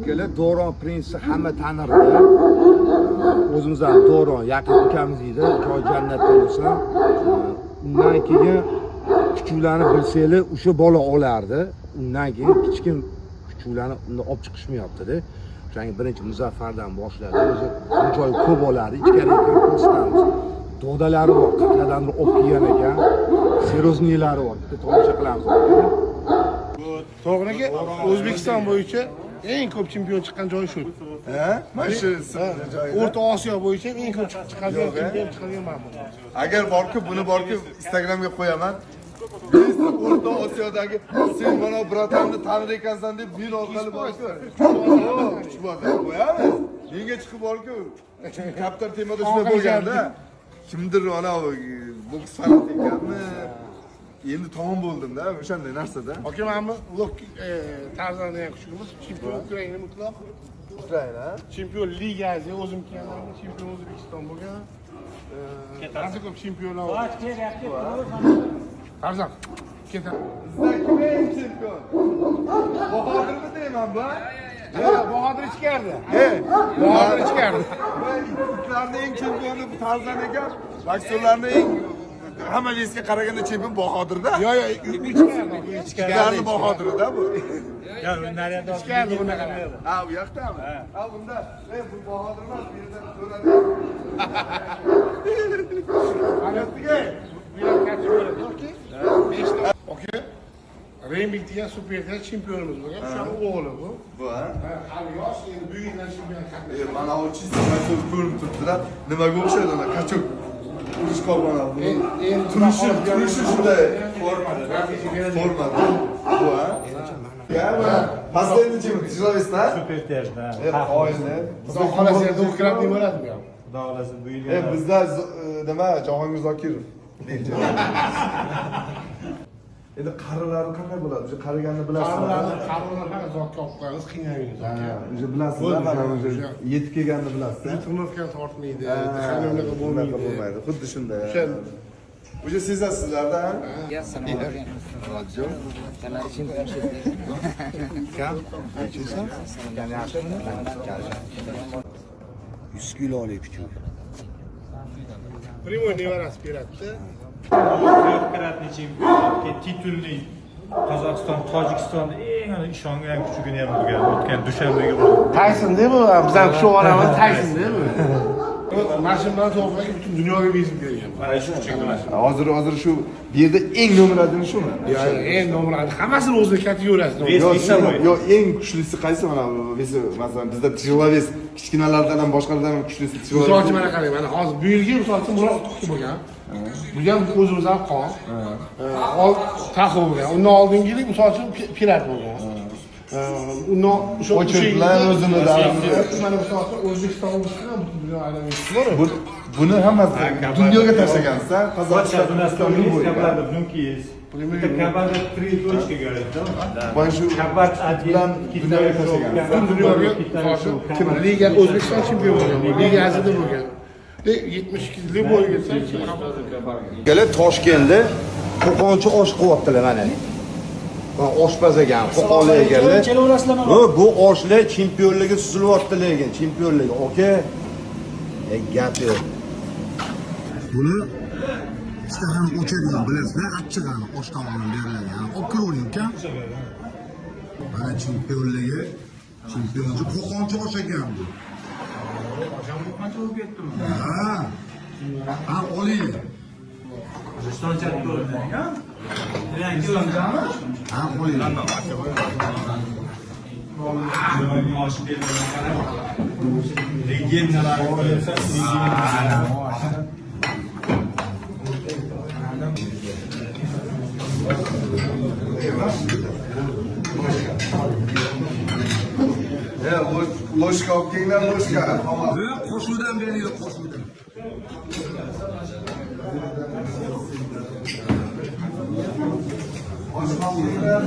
Akalar, Doron Prinsni hamma tanirdi. O'zimizdan Doron yaqin ukamiz edi, joyi jannatda bo'lsin. Undan keyin kuchuklarni bilsanglar, o'sha bola olardi. Undan keyin hech kim kuchuklarni unda olib chiqishmayapti-da. O'shanga birinchi Muzaffardan boshladi. O'zi bu joyi ko'p oladi. Ichkariga kirib ko'rsatamiz. Dodalari bor, qayerdandir olib kelgan ekan. Серьёзный lari bor. Bitta tomosha qilamiz. To'g'riki, O'zbekiston bo'yicha eng ko'p chempion chiqqan joyi shu. Ha? Mana shu joyida. O'rta Osiyo bo'yicha eng ko'p chiqqan Yo'q, chempion chiqargan mana bu. Agar borku, buni borku Instagramga qo'yaman. Biz O'rta Osiyodagi sen mana братан ni tanir ekansan deb men orqali borku. Qo'yamiz. Menga chiqib borku. Kaptar temada shunday bo'lganda kimdir ana boks fanat ekanmi? Endi tamom bo'ldim-da, o'shanday narsada. Aka, mana bu Lokki Tarzan degan kuchugimiz chempion Ukraina mutlaq. Ukraina. Chempion ligasi o'zimki ham chempion O'zbekiston bo'lgan. Rosa ko'p chempionlar bor. Tarzan ketadi. Bizda kim eng chempion? Bahodirmi deyman bu? Ha, Bahodir ichkarida. Hey, Bahodir ichkarida. Itlarni eng chempioni bu Tarzan ekan. Boksyorlarni eng hamma вес ga qaraganda chempion Bahodirda. Yo'q, yo'q, ichkarida. Itlarni Bahodirida bu. Ichkarida bunaqa. Ha, u yoqdami? Ha, unda bu Bahodir emas, bu yerdan so'radi. Ana bu ham katta bo'ladi. Yo'qki, beshta. Aka, Rembik degan super chempionimiz bo'lgan. O'shani o'g'li bu. Bu ha? Ha, hali yosh, endi bu yildan chempion qatnashadi. Mana u чисто so'z ko'rinib turibdi-da. Nimaga o'xshaydi ana качок? Urushqoq mana bu. Endi Turishi shunday formada. Formada. Bu ha? Ya, mana последний chempion, тяжеловес, да? Супер тяж, да. Qoyilni. Xudo xohlasa двукратный bo'ladi bu ham. Xudo xohlasa bu yil Bizda nima Jahongir Zokirov. Endi qarilari qanday bo'ladi? O'sha qariganni bilasizlar. Qarilarni faqat zotga olib qo'yamiz, qiynamaymiz. O'sha bilasizlar, mana o'sha yetib kelganini bilasiz. Тренировка tortmaydi, dihani unaqa Unaqa bo'lmaydi. bo'lmaydi. Xuddi shunday. O'sha O'sha sezasizlarda. Radjo. Kam? Nechisi? Kam yaxshimi? 100 kilolik kuchuk. Прямой nevarasi beradida. Трехкратный chempion, keyin титульный Qozog'iston, Tojikistonda eng ishongan kuchugini ham urgan o'tgan dushanbaga borib. Tayson-da bu, bizdan kuchuk olamiz, Tayson-da bu. Mana shu bilan to'g'ri butun dunyoga bezib bergan. Mana shu kuchuk. Hozir shu bu yerda eng nomer один shumi? Yo'q, eng nomer один hammasini o'zini kategoriyasida. Вес Yo'q, весовой. yo'q, eng kuchlisi qaysi mana вес i masalan bizda тяжеловес kichkinalardan ham boshqalardan ham kuchlisi Misol uchun тяжеловес. Mana qarang, mana hozir bu yilgi misol uchun Murod To'xti bo'lgan. Bu ham o'zimizdan qon. Taxo bo'lgan. Undan oldingi yili misol uchun Pirat bo'lgan. Undan o'sha Очередь bilan o'zini mana misol uchun O'zbekiston bilan butun dunyo aylanib bor. Buni hammasi dunyoga tashlagansiz, ha? Вот сейчас у нас Qozog'iston тоже есть любой. Кабарда, внуки есть. Это Кабарда три точки, говорит, да? Да. Mana shu Кабард один, bilan dunyoga Китай ушел, tashlagansiz. Butun dunyoga Китай misol ушел, uchun kim liga O'zbekiston chempioni bo'lgan, Liga Aziyada bo'lgan. 72 любой kelsa. Akalar, Toshkentda Qo'qonchi osh qilyaptilar mana. Mana oshpaz ekan, qo'qonlik ekanlar. Bu oshlar chempionligi suzilyapti lekin, chempionligi. Aka, gap yo'q. Buni ishtahani ochadigan bilasizlar, achchig'ani osh tomonidan beriladigan. Olib kiravering uka. Mana chempionligi, chempionchi Qo'qonchi osh ekan bu. Ha. Ha, oling. Ha, oling. Legendalar ko'rsa, legendalar. Ложка olib kelinglar, ложка. Qo'shuvdan beringlar, qo'shuvdan. Osh olib kelinglar.